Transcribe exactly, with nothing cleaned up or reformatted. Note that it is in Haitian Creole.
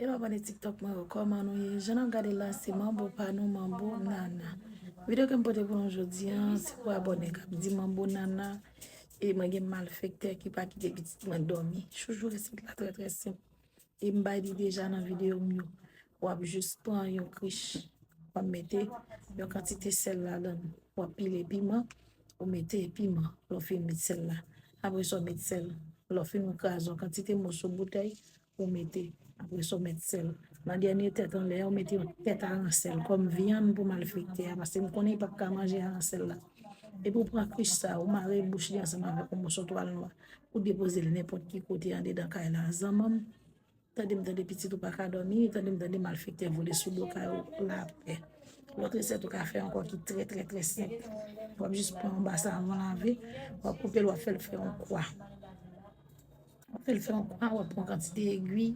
E abòne TikTok mwen yo, kòman nou ye? Jan n ap gade la, se manbo pa nou, manbo nana. Videyo ke m pote pou nou jodi a, se pou abòne k ap di manbo nana. E mwen gen malfektè ki pa kite pitit mwen dòmi. Chouchou resèt la trè, trè senp. E m bay li deja nan videyo m yo. W ap jis pran yon krich, w ap mete yon kantite sèl ladan l. W ap pile piman, ou mete piman, lè w fin met sèl la. Apre sa, w met sèl. Lè w fin, ou kraze yon kantite moso boutèy, ou mete. Apre sa, w met sèl. Nan dènye tèt anlè a, ou mete yon tèt aransèl kòm vyann pou malfektè a, paske m konnen li p ap ka manje aransèl la. Epi w pran krich sa, ou mare bouch li ansanm avèk yon moso twal nwa. Ou depoze l nenpòt ki kote andedan kay la. Zanmanm, tande m tande pitit ou pa ka dòmi, tande m tande malfektè vole sou do kay ou lapè. Lòt resèt ou ka fè ankò ki trè, trè, trè senp. W ap jis pran yon ba savon lave, w ap koupe l, w ap fè l fè yon kwa. W ap fè l fè yon kwa, w ap pran kantite egwi,